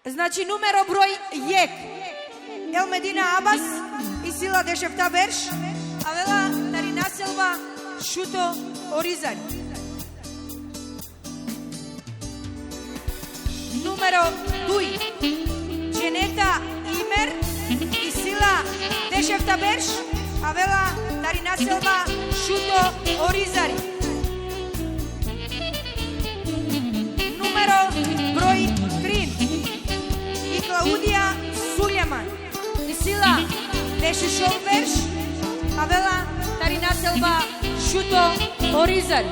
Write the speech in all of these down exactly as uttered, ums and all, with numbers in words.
Znači, numero broj jek. Elmedina Abas, isi la dešefta berš, avela tari naselba Šuto Orizari. Numero duj. Dženeta Imer, isi la dešefta berš, avela tari naselba Šuto Orizari. Numero broj trin. I Klaudija Suljeman, isi la dešušov berš, avela tari naselba Šuto Orizari.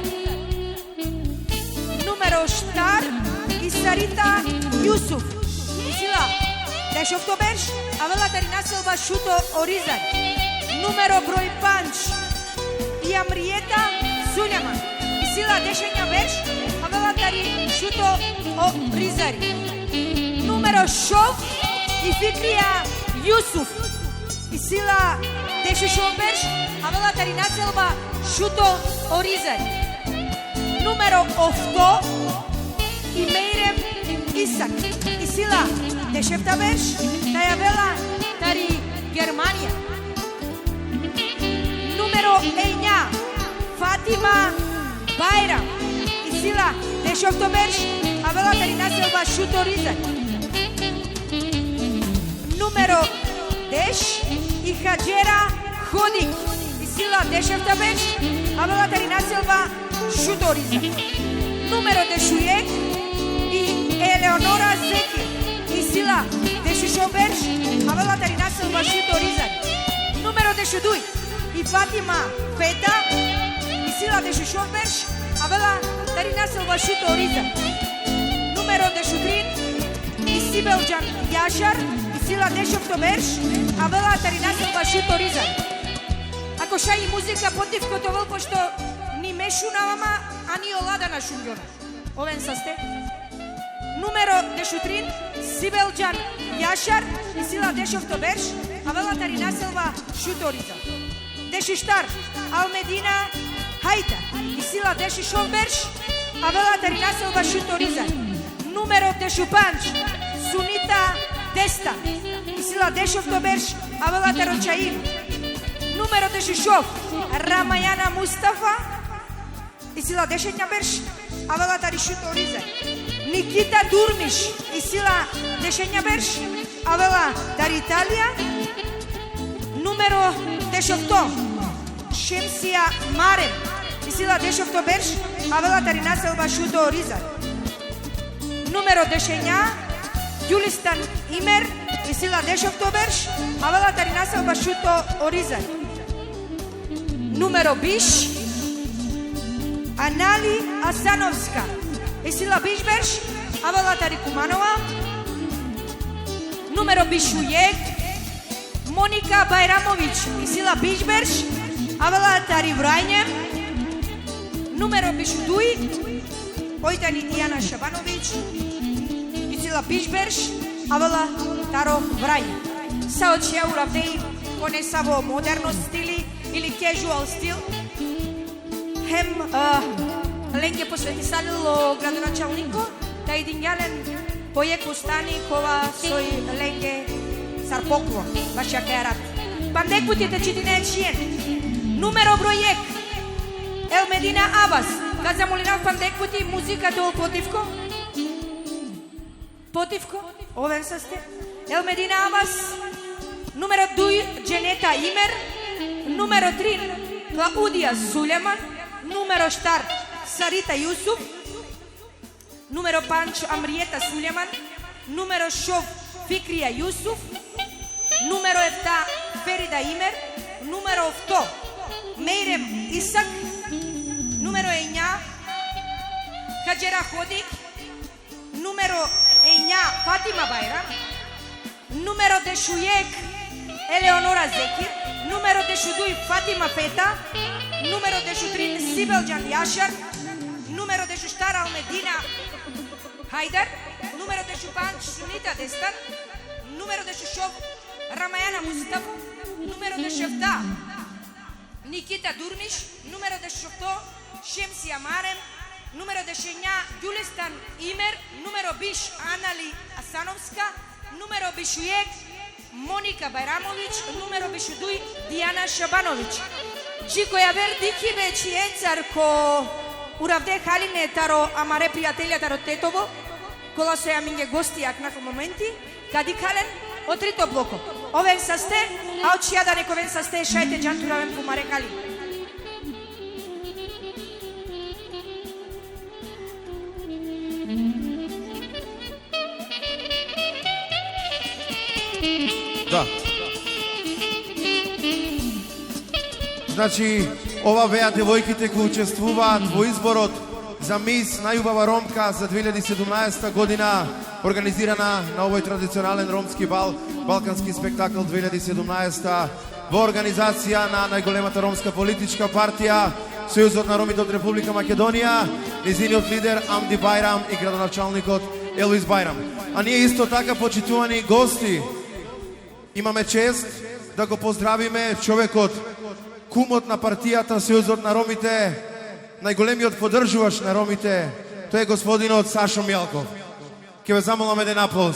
Numero štar. I Sarita Jusuf, isi la dešofto berš, avela tari naselba Šuto Orizari. Numero broj pandž. I Amrijeta Suljeman, isi la dešenja berš, avela tari Šuto Orizari. Numero šov. I Fikrija Jusuf, isi la dešušov berš, avela tari naselba Šuto Orizari. Numero ofto. I Mejrem Isak, isi la dešefta berš, kaj avela tari Germanija. Numero enja. Fatima Bajram, isi la dešofto berš, avela tari naselba Šuto Orizari. Numero deš. I Hadžera Hodik, isi la dešefta berš, avela tari naselba Šuto Orizari. Numero dešujek. I Eleonora Zekir, isi la dešušov berš, avela tari naselba Šuto Orizari. Numero dešuduj. I Fatima Feta, isi la dešušov berš, avela tari naselba Šuto Orizari. Numero dešutrin. I Sibelđan Jašar, isi la dešofto berš, avela tari naselba Šuto Orizari. Ako šaj i muzika potivko te ovel, pošto ni me šunava ma, a ni ola da na šunđona. Oven saste. Numero dešutrin. Sibelđan Jašar, isi la dešofto berš, avela tari naselba Šuto Orizari. Dešuštar. Almedina Hajdar, isi la dešušov berš, avela tari naselba Šuto Orizari. Numero dešupandž. Sunita Destan, isi la dešofto berš, avela taro Čair. Numero dešušov. Ramajana Mustafa, isi la dešenja berš, avela tari Šuto Orizari. Nikita Durmiš, isi la dešenja berš, avela tari Italija. Numero dešofto. Šemsija Marem, isi la dešofto berš, avela tari naselba Šuto Orizari. Numero dešenja. Julistan Imer, isi la dešofto berš, avela tari naselba Šuto Orizari. Numero biš. Anali Asanovska, isi la biš berš, avela tari Kumanova. Numero bišujek. Monika Bajramović, isi la biš berš, avela tari Vranje. Numero bišuduj. Oj tani Dijana Šabanović, isi la biš berš, avela taro Vranje. Sa očija uravdej ko nesavo moderno stili ili casual stil. Hem, eh, lenge posvetisalilo gradonačalniko, ta i dingja len po jekh fustani kova soj lenge sar poklon, baš akaja rat. Pandek puti te čitine čhijen. Numero broj jekh. Elmedina Abbas, ka zamolinav pandek puti muzika te ol potivko. Potivko, oven saste. Elmedina Abbas. Numero duj, Dženeta Imer. Numero trin, Klaudija Suljeman. Numero štar, Sarita Jusuf. Numero pandž, Amrijeta Suljeman. Numero šov, Fikrija Jusuf. Numero efta, Ferida Imer. Numero ofto, Mejrem Isak. Numero enja, Hadžera Hodik. Numero enja, Fatima Bajram. Numero dešujek, Eleonora Zekir. Numero dešuduj, Fatima Feta. Numero dešutrin, Sibelđan Jašar. Numero dešuštar, Almedina Hajdar. Numero dešupandž, Sunita Destan. Numero dešušov, Ramajana Mustafa. Numero dešefta, Nikita Durmiš. Numero dešofto, Šemsija Marem. Numero dešenja, Dulestan Imer. Numero Biš Anali Asanovska, numero biš u jek Monika Bajramović, numero biš u duj Dijana Šabanović. Dži ko javer dikhibe čhijencar ko uravde haline taro amare prijatelja taro Tetovo, kola so amenge gosti akana ko momenti, ka dikha len o trito bloko. Oven saste, a o čhija da nek oven saste, šaj te džan te uraven ko amare haline. Da. Znači, ova vea devojkite kola učestvuva vo izborot za Mis Najubava Romka za dve hiljadi sedumnaesta godina, organizirana na ovoj tradicionalen romski bal, Balkanski spektakl dve hiljadi sedumnaesta, vo organizacija na najgolemata romska politička partija, Сојузот на Ромите од Република Македонија, нејзиниот лидер Амди Бајрам и градоначалникот Елвис Бајрам. А ние исто така, почитувани гости, имаме чест да го поздравиме човекот, кумот на партијата Сојузот на Ромите, најголемиот поддржуваш на Ромите, тој е господинот Сашо Мијалков. Ќе ве замолам еден аплауз.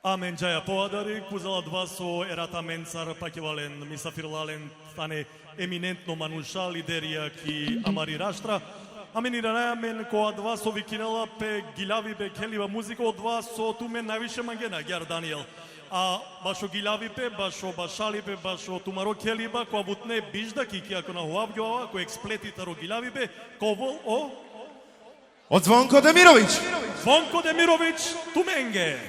Amen džaja poadari, kuzala adava so erat amencar, pa kevalen, misafirlalen tane eminentno manuša, liderija ki amari raštra. Amen irana amen ko adava so vikinela pe giljavipe, kheliba, muzika, odova so tumen najviše mangena, agjaar Daniel. A bašo giljavipe, bašo bašalipe, bašo tumaro kheliba, kova butne biš dakike, ako na hovav gjovava, ko ekspleti taro giljavipe, ka ovel o O Zvonko Demirović. Zvonko Demirović, tumenge.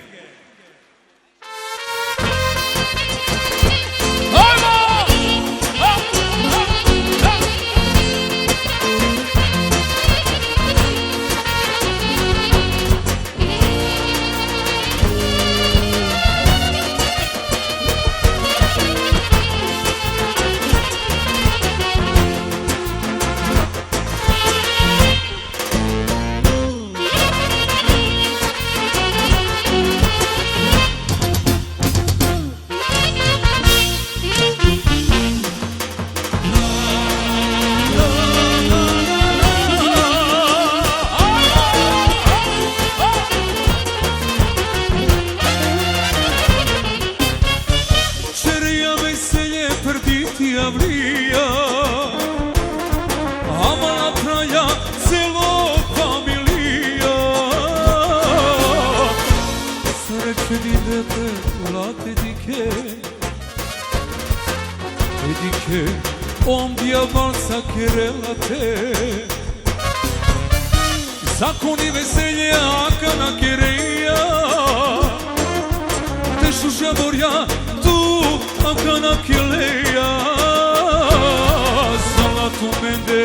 Ćerija veselje, prditi avlija, ama napravlja celo familija. Sreće dide te, late dike, e dike, om dia vansa kerela te. Zakoni veselja akana kereja, te šuža vorja tu akana keleja. Sala tumende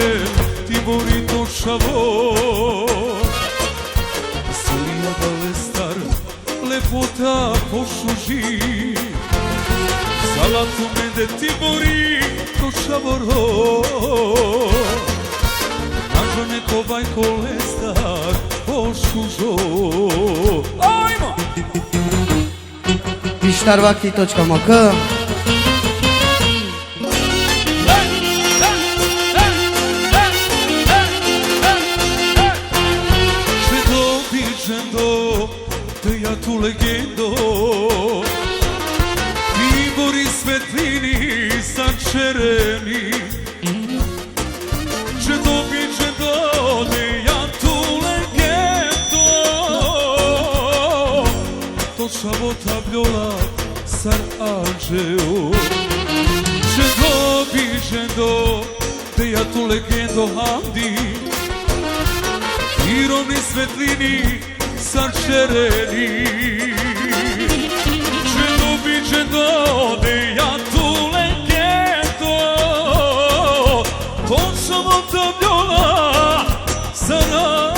ti vori to čhavo, veselja balestar lepota pošuži. Sala tumende ti vori to čhavoro, na džane kova i kolestar pošužo. Ajmo! Bištarvaki točka M K. Džendo, bi džendo, te ja tu legendo, ti vori svetlini sar čereni. Džendo, bi džendo, te ja tu legendo, to čhavo ta bjola sar anđeo. Džendo, bi džendo, te ja tu legendo, Hamdi, ti romni svetlini sar čereni. Džendo, bi džendo, te ja tu legendo, to čhavo ta bjola sar anđeo.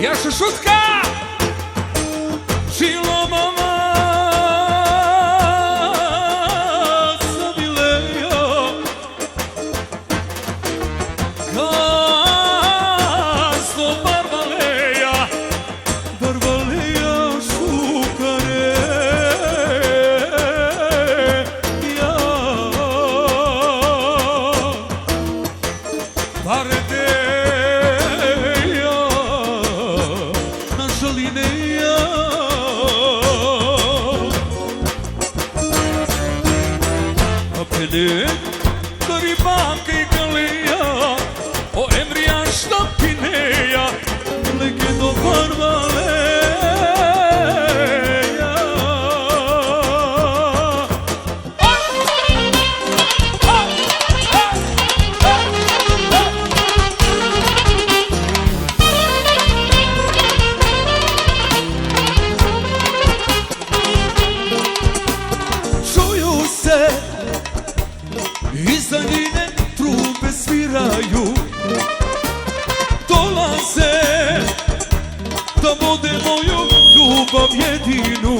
Ja šušutka! Žilo mama sa Mileja, gazdo Barvaleja, Barvaleja šukare, ja. Bardeja, na žalineja. Apele, kariba kaj kaleja, o Emrija štapineja, leke do Barvaleja. Čuju se iz daljine trube sviraju, dolaze da vode moju ljubav jedinu.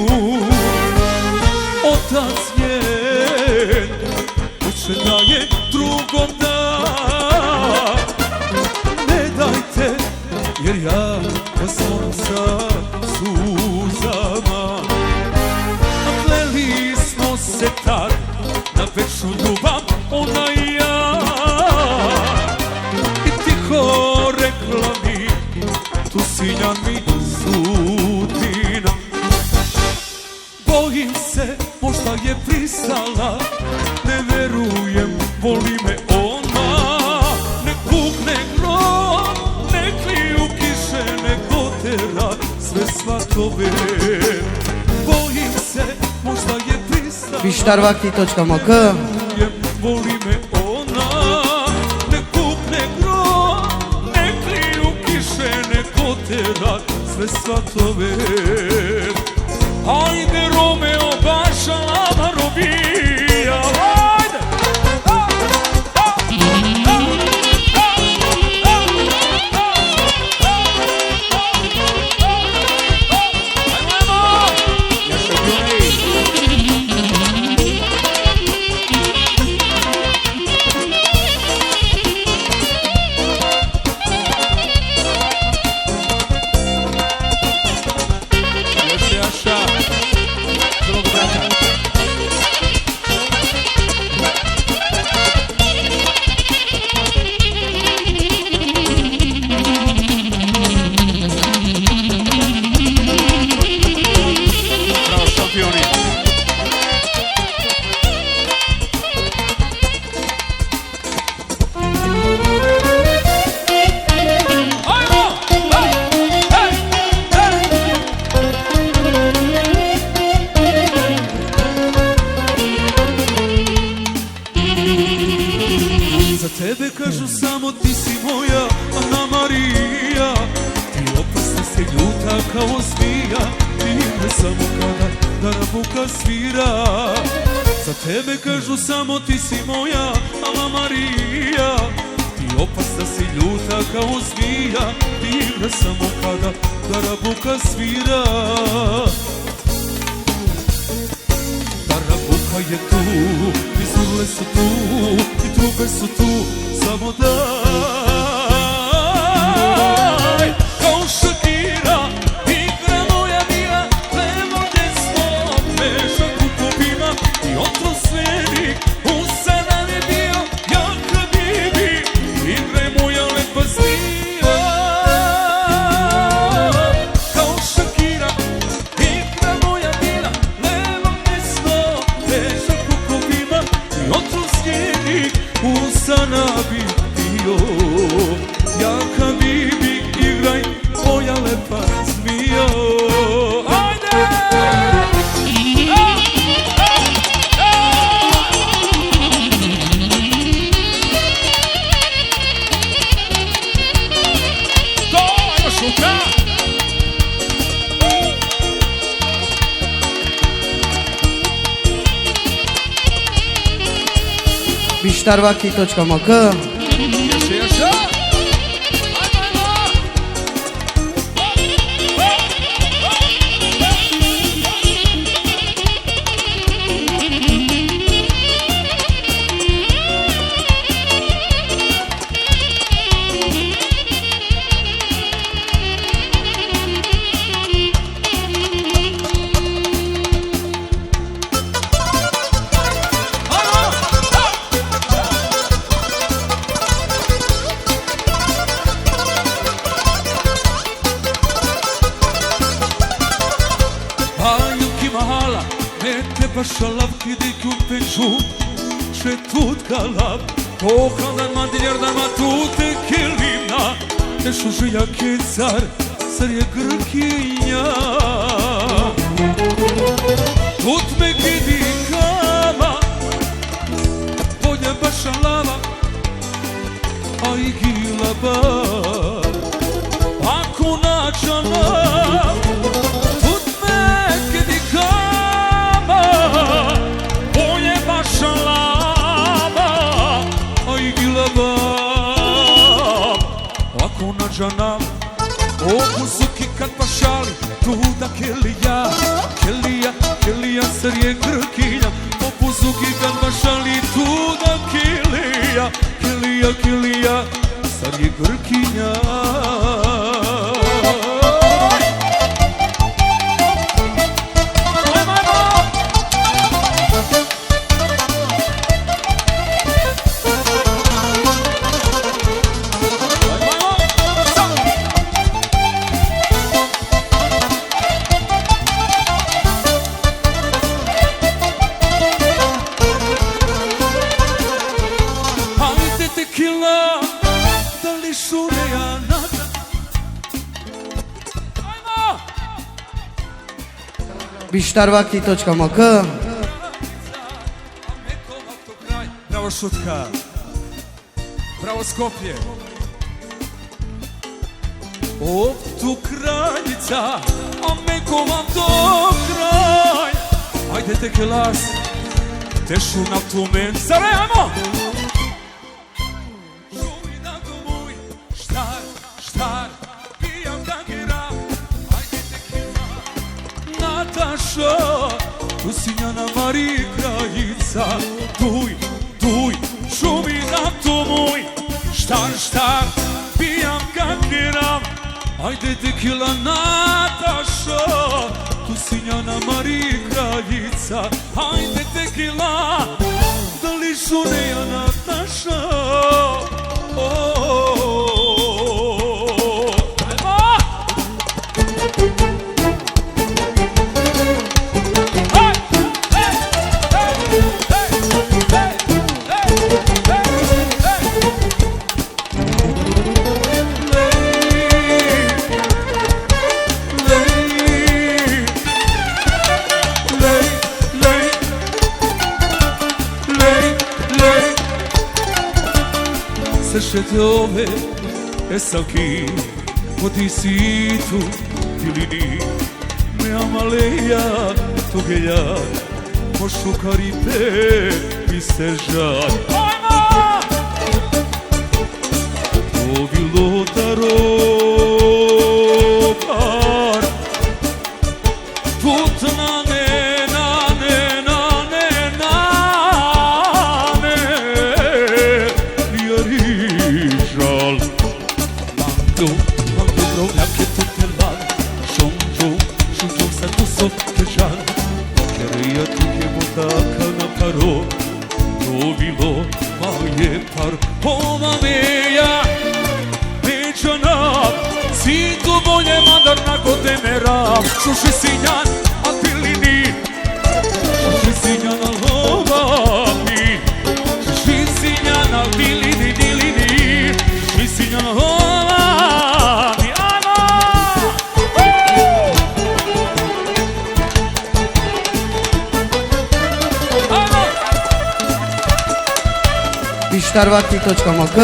Otac njen hoće da je drugom da. Ne dajte, jer ja vas molim sa suzama. Kleli smo se tad na večnu ljubav, ona i ja. I tiho rekla mi: tu si, Ljan, mi sudbina. Bojim se, možda je pristala, ne verujem, voli me ona. Nek pukne grom, nek liju kiše, nek otera sve svatove. Bojim se, možda je pristala, Bištarvakti točka M K. Voli me ona, nek pukne grom, nek liju kiše, nek otera sve svatove. Ajde, Romeo, baša lama robija, ajde! Bravo, šampioni. Ajmo! Hej! Hej! Hej! Za tebe kažu samo ti si moja Ana Marija, ti opasna si, ljuta kao zmija, ti igraj samo kada darabuka svira. Za tebe kažu samo ti si moja Ana Marija, ti opasna si, ljuta kao zmija, ti igraj samo kada darabuka svira. Darabuka je tu, i zurle su tu, i trube su tu, samo daj. Kao Šakira, igra moja mira, levo, desno, mešak u klubima, i otrov sveni, u sana mi bio, ja habibi, igraj moja lepa zmija. Kao Šakira, igra moja mira, levo, desno, mešak u klubima, i otrov sveni, u sana bi bio, ja habibi, igraj moja lepa zmija. Ajde! To, ajmo, šuka! Bištarvaki točka M K. Jaša, jaša. Ajmo, ajmo. Bašalav ki dikjum pe čum, še tut kalav, ko khaldan ma diljar dan ma tut e kilimna, te šužija ke car, sar e grkinja. Tut me ki dikama, bolje bašalava, a i gilaba. Ako na džana, tut me ke dikama, bolje bašalava, a i gilaba. Ako na džana, o buzuki kad bašali, tu da kelija, kelija, kelija sar e grkinja. O buzuki kad bašali, tu da kelija, kelija, kelija sar e grkinja. Hajde te kila, da li šuneja nada. Ajmo! Bištarvaki točka M K. Bravo, Šutka. Bravo, Skopje. Ov tu kraljica, a me kovam to kraj. Ajde te kelas, te šunav tumen. Sare, ajmo! Šumi da tu muj, štar, štar, bijam da gera. Ajde te kela, Nataša, tu si nana mari kraljica. Duj, duj, šumi da tu muj, štar, štar, bijam ka kerav. Ajde te kela, Nataša, tu si nana mari kraljica. Hajde te kela, da li šuneja, Nataša? O, ajmo! Haj! Hej! Hej! Sar šete ove, e savki, po ti si tu dilini, me amaleja tu gelja, po šukaripe bisterđa. Ajmo! Ovilo taro par, tut nane, nane, nane, nane, jari žal. Mando, mando, bro, ja ke tu te lan, šom, šom, šom, šom, sa tu so ke žal. Kereja tu ke bota kana paro, ovilo maje par, o mameja, me džanav, si tu bolje mandar na gote merav, šuši sinjan, a dilini, šuši sinjan, a lovami, šuši sinjan, a dilini, dilini, šuši sinjan, a lovami, ajmo! Bištarvaki točka M K.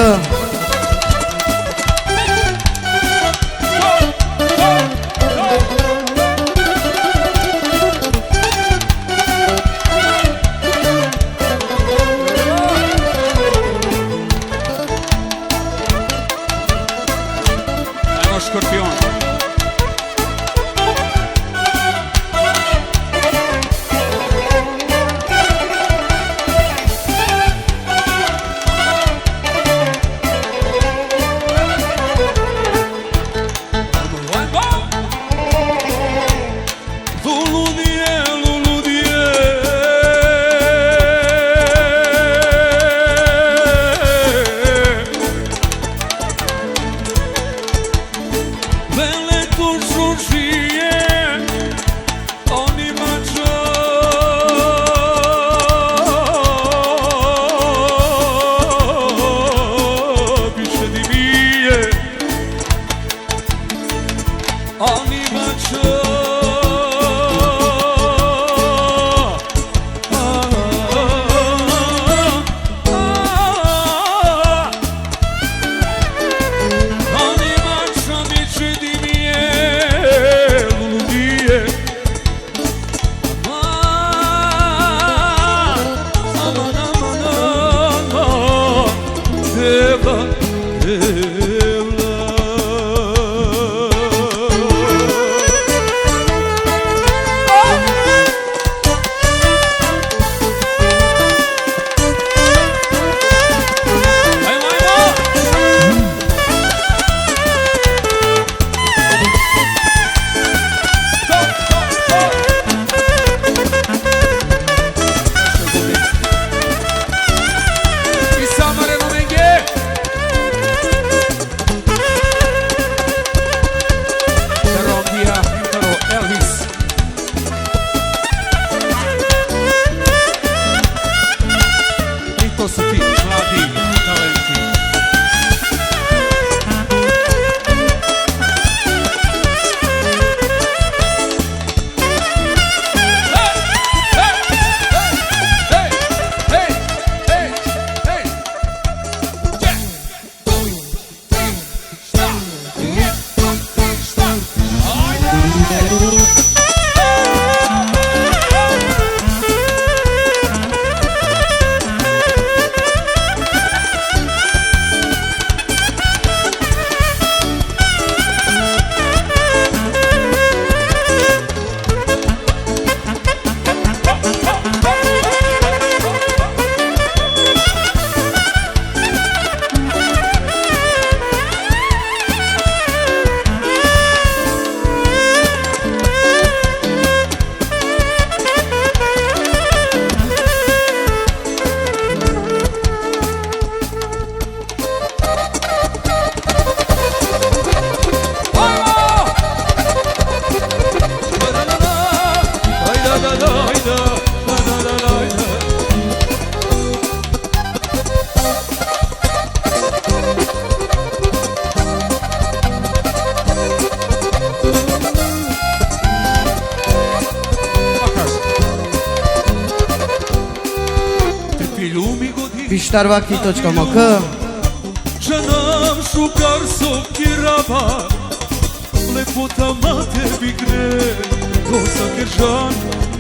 Ajmo, Škorpion. Tarvakti točka M K. Džanam šukar so kirava, lepota ma te bikne, doza kerđan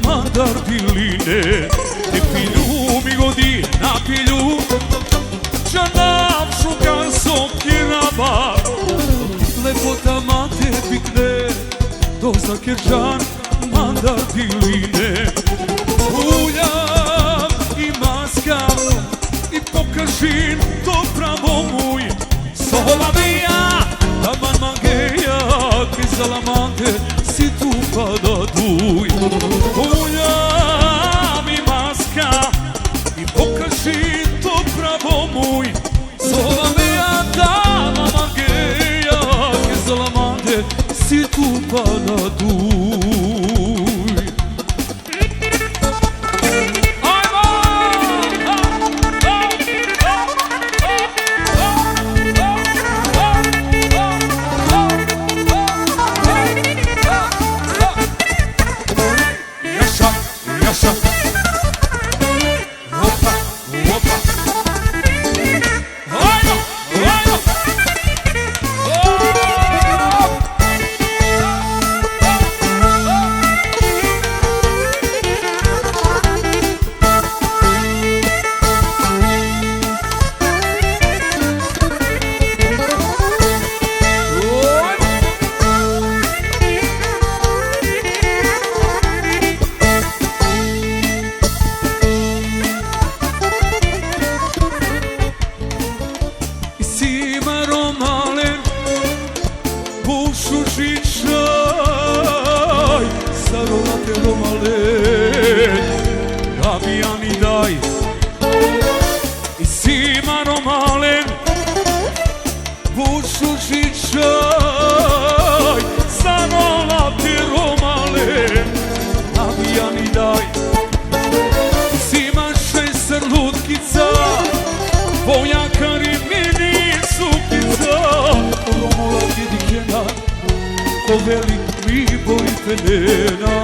mandar diline. Te pilju mi godi na pilju, džanam šukar so kirava, lepota ma te bikne, doza kerđan mandar diline. Uljam i maska i pokažin to pravo muj. Sola mea, taman mangeja, ke za la mande si tu pa da duj. Uljam i maska i pokažin to pravo muj. Sola mea, taman mangeja, ke za la mande si tu pa da duj. Jaša, jaša. Opa, opa. Ajmo, ajmo. Isi ma romalen, bušu žičaj, sa romate romalen, abijani daj. Isi ma romalen, bušu žičaj, sa romate romalen, abijani daj. Isi ma šaj sar lutkica, voja kari mini sukica, romola ke dikena, ko veli mi bori penena.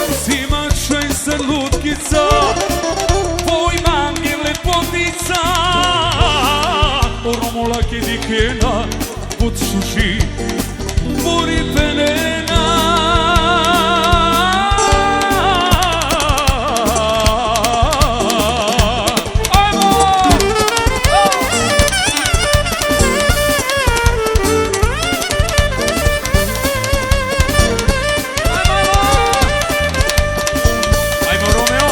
Isi ma šaj sar lutkica, voj mangi lepotica, romola ke dikena, but šuži bori penena. Ajmo! Ajmo, Romeo!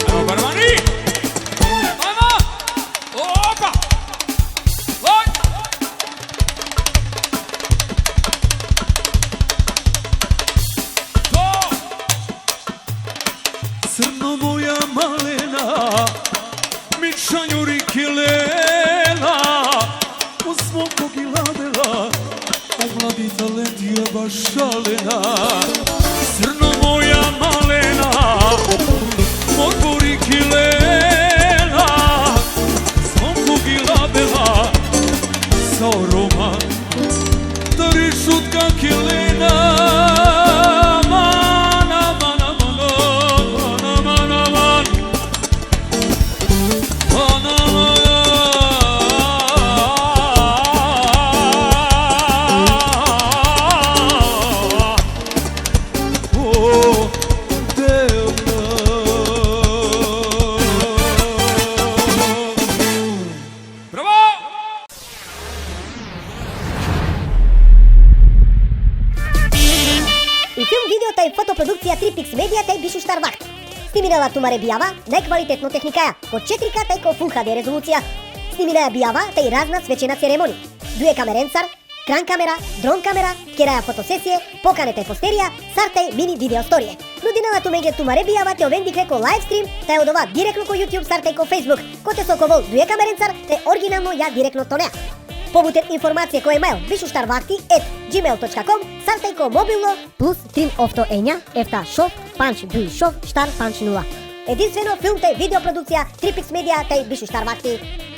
Ajmo, barmani! Ajmo! Opa! Oj! To! Crno moja malena, mi čanjuri kilela, u svom kogila dela, o mladi talentija baš šalena. Crno moja malena, mor bori kilela, svom kogila dela, sa o Roma, tari šutka kilela, aman, aman, aman. Bravo! I film video taj fotoprodukcija Tripix Media taj bišuštar vaht. Sniminela tumare bijava, najkvalitetno tehnikaja, ko četiri K taj ko Full H D rezolucija. Sniminaja bijava te i razna svečena ceremoni. Duje kamerencar, kran kamera, dron kamera, keraja fotosesije, pokane te posterija, sar te mini video storije. Nudinava tumenge tumare bijava te oven dikhle ko live stream, te odova direktno ko YouTube sar te ko Facebook, kote so ko vol duje kamerencar, te originalno ja direktno tonea. Pobuter informacije ko email bišuštarvakti at gmail točka kom, sar te ko mobilno plus trin ofto enja, efta šov, pandž duj šov, štar pandž nula. Edinstveno film te video produkcija, Tripix Media te bišuštarvakti.